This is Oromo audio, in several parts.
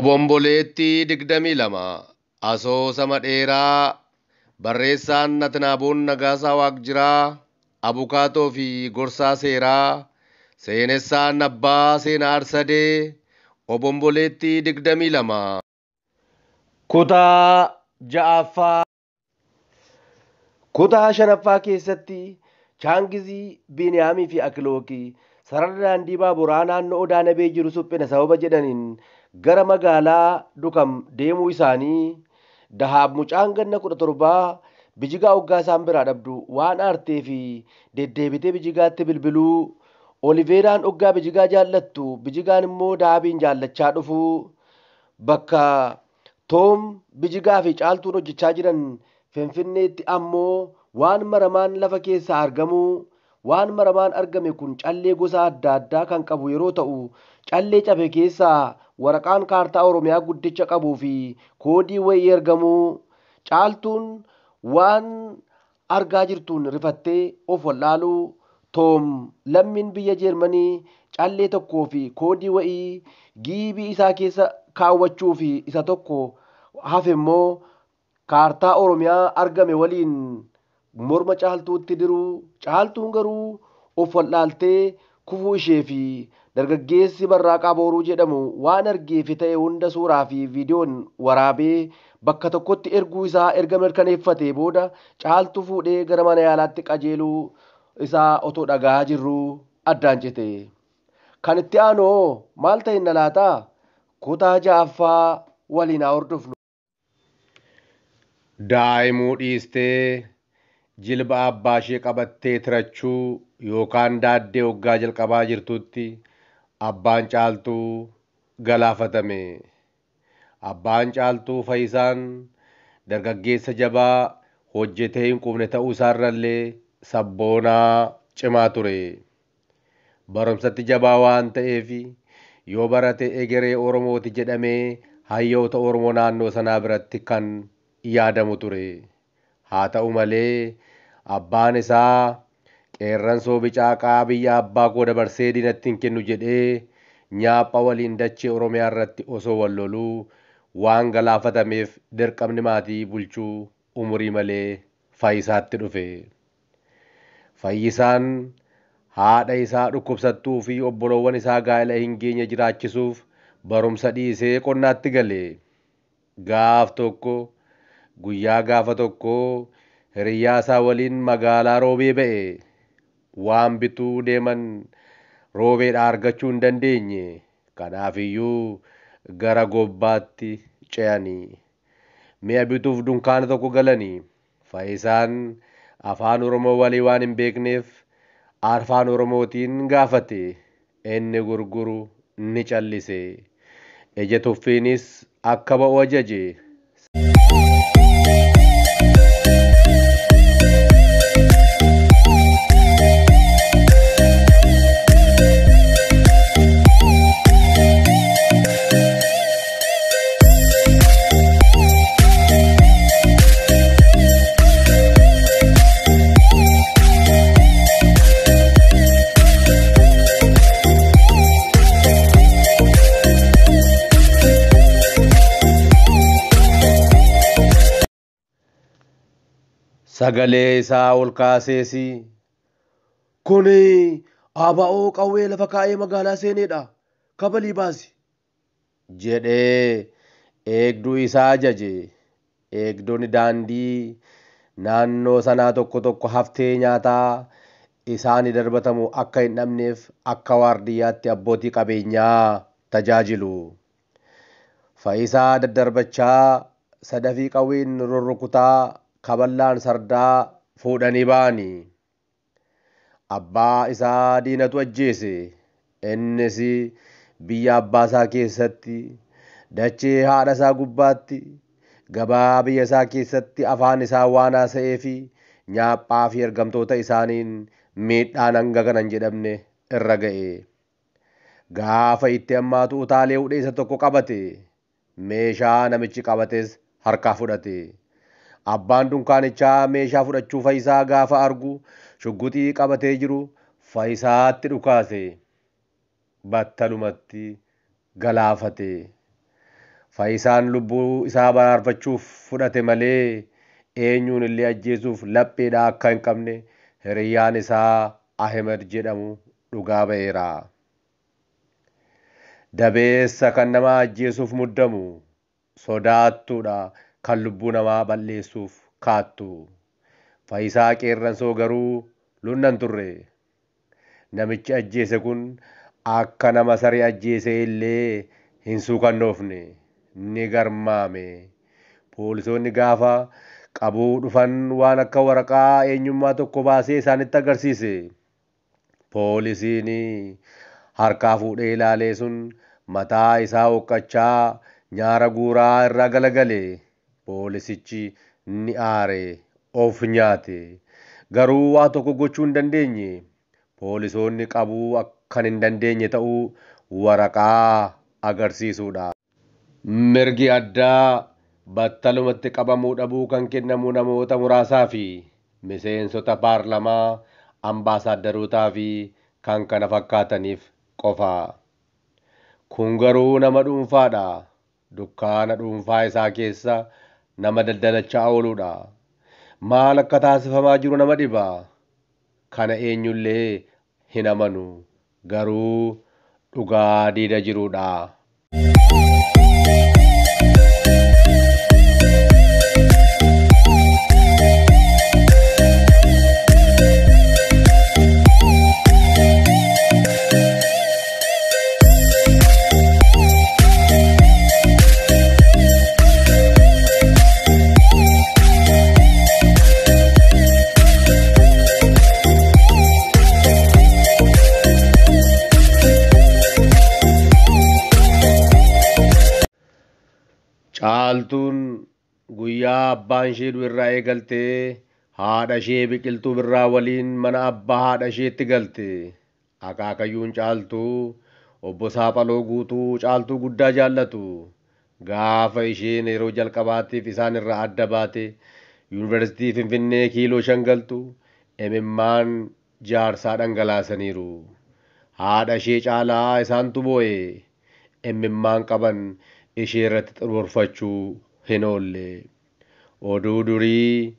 Obomboleettii 22 Asoosama dheeraa barreessaan Natnaaboon Nagaasaa Waaqjiraa Abukaatoo fi Gorsaa Seeraa Seenessaan Abbaa Seenaa Arsadee Obomboleettii 22 Kutaa ja'affaa. Kutaa shanaffaa keessatti Chaangizii, Biiniyaamii fi Akilookii sarara daandii baaburaa naannoo Odaa Nabee jiru suphina sababa jedhaniin gara magaalaa Dukam deemuu isaanii, Dahaab mucaan ganna 17 Bijigaa hoggaa isaan biraa dhabdu waan aartee fi deddeebitee Bijigaatti bilbiluu, Oliveeraan hoggaa Bijigaa jaallattu Bijigaan immoo Dahaabiin jaallachaa dhufuu, bakka Toom Bijigaa fi Caaltuun hojjechaa jiran Finfinneetti ammoo waan maramaan lafa keessaa argamuu, waan maramaan argame kun callee gosa adda addaa kan qabu yeroo ta'u, callee cabe keessaa waraqaan kaartaa Oromiyaa guddicha qabuu fi koodii wayii argamuu, Caaltuun waan argaa jirtuun rifattee of wallaaluu, Toom lammiin biyya Jeermanii callee tokkoo fi koodii wayii giibii isaa keessa kaawwachuu fi isa tokko hafe immoo kaartaa Oromiyaa argame waliin morma Caaltuutti diruu, Caaltuun garuu of wallaaltee kufuu ishee fi dargaggeessi Barraaqaa Booruu jedhamu waan argee fi ta'e hunda suuraa fi viidiyoon waraabee bakka tokkotti erguu isaa erga mirkaneeffatee booda Caaltuu fuudhee gara mana yaalaatti qajeeluu isaa otoo dhaga'aa jirruu addaan cite. Kan itti aanu hoo maal ta'inna laata? Kutaa ja'affaa waliin haa hordofnu. Daa'imuu dhiistee jilba abbaa ishee qabattee tirachuu yookaan daaddee hoggaa jalqabaa jirtutti abbaan Caaltuu galaafatame. Abbaan Caaltuu Fayyisaan dargaggeessa jabaa hojjetee hin quufne ta'uu isaarrallee sabboonaa cimaa ture. Barumsatti jabaa waan ta'eef yoo barate egeree Oromooti jedhamee hayyoota Oromoo naannoo sanaa biratti kan yaadamu ture. Haa ta'u malee abbaan isaa qeerransoo bicaaqaa biyya abbaa koo dabarsee diinatti hin kennu jedhee nyaapha waliin dachee Oromiyaa irratti osoo wal loluu waan galaafatameef dirqamni maatii bulchuu umurii malee Fayyisaatti dhufe. Fayyisaan haadha isaa dhukkubsattuu fi obboloowwan isaa gaa'ela hin geenye jiraachisuuf barumsa dhiisee qonnaatti gale. Gaaf tokko guyyaa gaafa tokkoo hiriyyaa isaa waliin magaalaa Roobee ba'e. Waan bituu deeman Roobeedhaa argachuu hin dandeenye. Kanaafiyyuu gara gobbaatti ce'anii mi'a bituuf dunkaana tokko galanii. Fayyisaan afaan Oromoo walii waan hin beekneef afaan Oromootiin gaafate. Inni gurguru ni callise. Ija tuffiinis akka ba'u ajaje. Sagalee isaa ol kaasees, Kuni ABO qawwee lafa kaa'ee magaalaa seeneedha. Kabalii baasi jedhee eegduu isaa ajaje. Eegdonni daandii naannoo sanaa tokko tokko haftee nyaataa isaanii darbatamu akka hin dhabneef akka waardiyyaatti abbootii qabeenyaa tajaajilu. Fayyisaa daddarbachaa sadafii qawween rurrukutaa kaballaan sardaa fuudhanii ba'anii. Abbaa isaa diinatu ajjeese. Innis biyya abbaa isaa keessatti, dachee haadha isaa gubbaatti, gabaa biyya isaa keessatti afaan isaa waan haasa'ee fi nyaaphaa fi ergamtoota isaaniin miidhaan hanga kana hin jedhamne irra ga'e. Gaafa itti hammaatu utaalee hudhee isa tokko qabate. Meeshaa namichi qabates harkaa fudhate. Abbaan dunkaanichaa meeshaa fudhachuu Fayyisaa gaafa argu shugguxii qabatee jiru Fayyisaatti dhukaase. Battalumatti galaafate. Fayyisaan lubbuu isaa baraarfachuuf fudhate malee eenyuun illee ajjeesuuf lapheedhaa akka hin qabne hiriyyaan isaa Ahmed jedhamu dhugaa ba'eera. Dabeessa kan nama ajjeesuuf muddamu sodaattuudha kan lubbuu namaa balleessuuf kaattu. Fayyisaa Qeerransoo garuu lunnan turre. Namichi ajjeese kun akka nama saree ajjeese illee hin suukannoofne ni garmaame. Poolisoonni gaafa qabuu dhufan waan akka waraqaa eenyummaa tokko baasee isaanitti agarsiise. Poolisiin harkaa fuudhee ilaalee sun mataa isaa hooqqachaa nyaara guuraa irraa galagale. Poolisichi ni aare, of nyaate. Garuu waa tokko gochuu hin dandeenye. Poolisoonni qabuu akkan hin dandeenye ta'uu waraqaa agarsiisuudha. Mirgi addaa battalumatti qabamuu dhabuu kan kennamu namoota muraasaa fi miseensota paarlamaa, ambaasaadarootaa fi kan kana fakkaataniif qofa. Kun garuu nama dhuunfaadha. Dukkaana dhuunfaa isaa keessa nama daldalachaa ooludha. Maal akka taasifamaa jiru nama dhiba. Kana eenyullee hin amanu. Garuu dhugaa diida jirudha. Caaltuun guyyaa abbaan ishee du'e irraa eegaltee haadha ishee Biqiltuu Birraa waliin mana abbaa haadha isheetti galte. Akaakayyuun Caaltuu obbo Saaphaloo Guutuu Caaltuu guddaa jaallatu. Gaafa isheen yeroo jalqabaatiif isaan irraa adda baate yuunivarsiitii Finfinnee kiiloo 5 galtu imimmaan jaarsaa dhangalaasaniiru. Haadha ishee caalaa isaantu boo'e. Imimmaan qaban ishee irratti xuruurfachuu hin oolle. Oduu durii,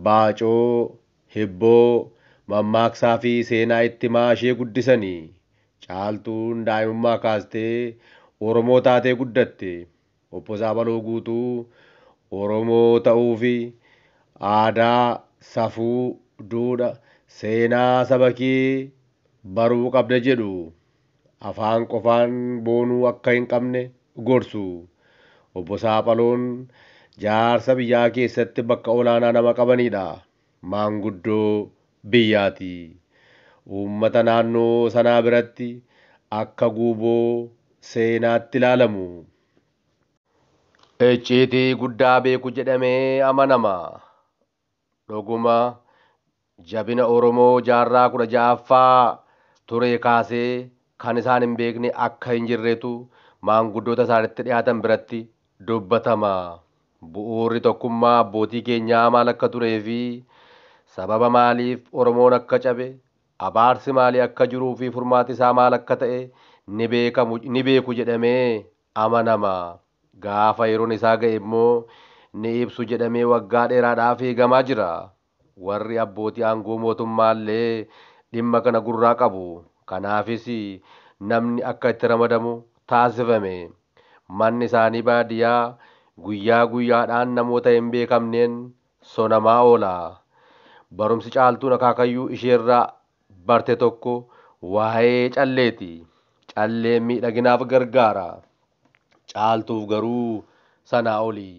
baacoo, hibboo, mammaaksaa fi seenaa itti himaa ishee guddisanii. Caaltuun daa'imummaa kaastee Oromoo taatee guddatte. Obbo Saaphaloo Guutuu Oromoo ta'uu fi aadaa, safuu, duudha, seenaa saba kee baruu qabda jedhu. Afaan qofaan boonuu akka hin qabne gorsu. Obbo Saaphaloon jaarsa biyyaa keessatti bakka olaanaa nama qabanidha. Maanguddoo biyyaati. Uummata naannoo sanaa biratti akka guuboo seenaatti ilaalamu. Icciitii guddaa beeku jedhamee amanama. Dhuguma jabina Oromoo jaarraa 16ffaa ture kaasee kan isaan hin beekne akka hin jirretu maanguddoota isaanitti dhiyaatan biratti dubbatama. Bu'uurri tokkummaa abbootii keenyaa maal akka turee fi sababa maaliif Oromoon akka cabe, abaarsi maalii akka jiruu fi furmaati isaa maal akka ta'e ni beeku jedhamee amanama. Gaafa yeroon isaa ga'e immoo ni ibsu jedhamee waggaa dheeraadhaaf eegamaa jira. Warri abbootii aangoo mootummaa illee dhimma kana gurraa qabu. Kanaafis namni akka itti ramadamu taasifame. Manni isaanii baadiyyaa guyyaa guyyaadhaan namoota hin beekamneen sonamaa oola. Barumsi Caaltuun akaakayyuu isheerraa barte tokko waa'ee calleeti. Calleen miidhaginaaf gargaara. Caaltuuf garuu sanaa oli.